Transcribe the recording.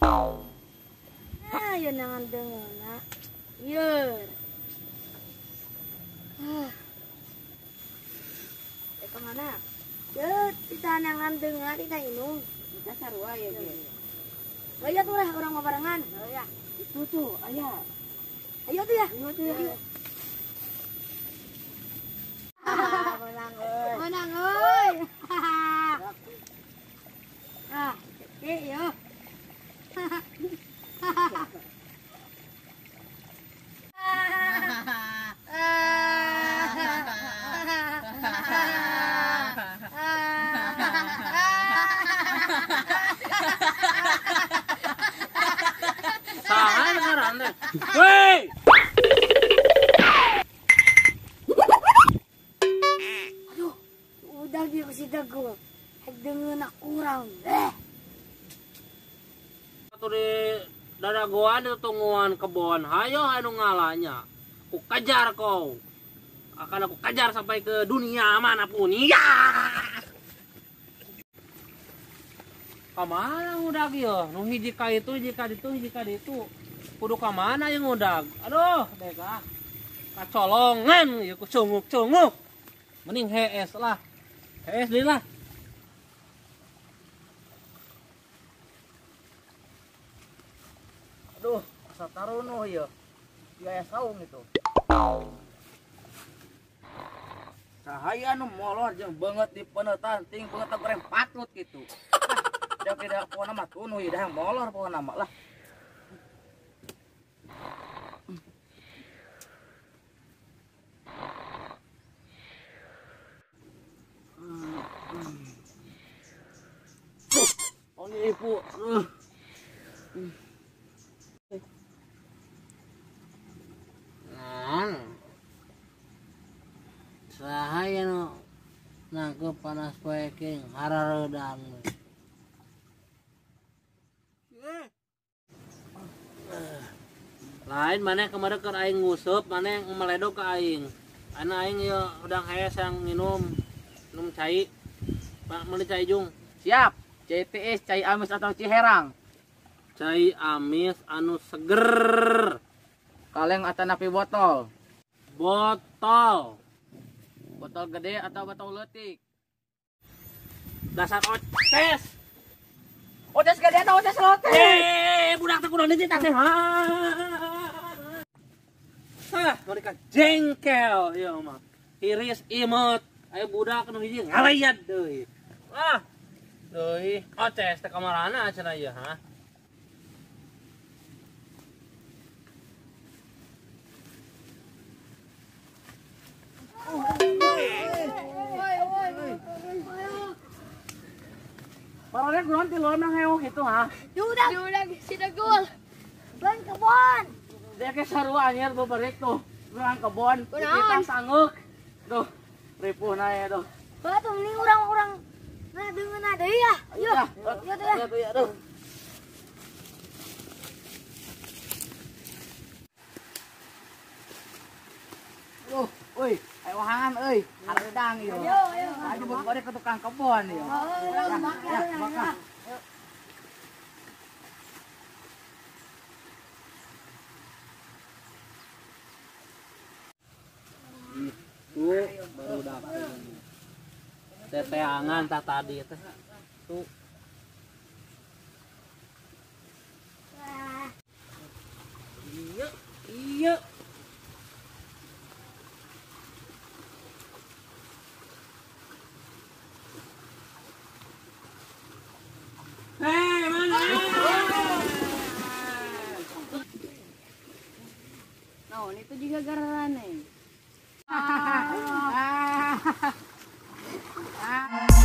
Ah, yun ang dengeuna. Yeur. Ah. Eh kemana? Ye, tita nangan dengeuna tita inung. Kita sarua ya ge. Ayo tuh lah orang mau barengan. Oh ya. Itu tuh, aya. Ayo tuh ya. Ayo tuh ya. Menang euy. Menang euy. Ah, yo. Saha ngaran teh? Woi. Aduh, udah dia si dago. Dengeuna kurang. Atuh di dadagoan itu tungguan kebon. Hayo anu ngalanya. Aku kejar kau. Akan aku kejar sampai ke dunia manapun. Iya. Kamana ngudag ieu? Nu hiji ka itu, hiji ka ditu, hiji ka ditu. Kudu ka mana ieu ngudag? Aduh, deka. Kacolongan ieu ku cunguk-cunguk. Mending hees lah. Hees deui lah. Aduh, asa tarunuh ieu. Gaya saung itu. Sahaya nu molor jeung beungeut di peunetan, ting beungeut goreng patut kitu. Ah, da pokona mah tunuh ieu dah molor pokona mah lah. Oh, ibu. Sahaya nu nangkep panas poeking harareudang. Lain maneh kemarin keur aing nguseup, maneh meledok ke aing. Ana aing ieu udang hees yang minum minum cai. Pak meuli cai jung. Siap. Cai tiis, cai amis atau ciherang? Cai amis anu seger. Kaleng atau napi botol? Botol. Botol gede atau botol leutik? Dasar oces. Oces gede atau oces leutik? Eh, budak teh kudu dititah teh. Hah, mereka jengkel ieu mah. Hiris imut. Ayo budak nu hiji ngalayat deui. Ah. Deui, oces teh kamarana cenah ieu, ha? Parane kunaon ti luar nang hewok kitu ha? Diudag si Dagul. Lain kebon. Dia ke sarua anjir beberek tuh. Urang kebon, kita sangeuk. Duh, ripuhna ya tuh. Heuh tuh mending urang-urang nah deungeuna deui ya. Yo, yo tuh ya. Aduh. Aduh, euy, ayo wahangan euy, hareudang ieu. Ayo, ayo. Ayo beberek ke tukang kebon ieu. Heeh, makan. Itu baru dapet teteangan tak tadi teh. Tuh. Iya, iya. Hei, mana? Nah, itu juga garane. Ah. Ah.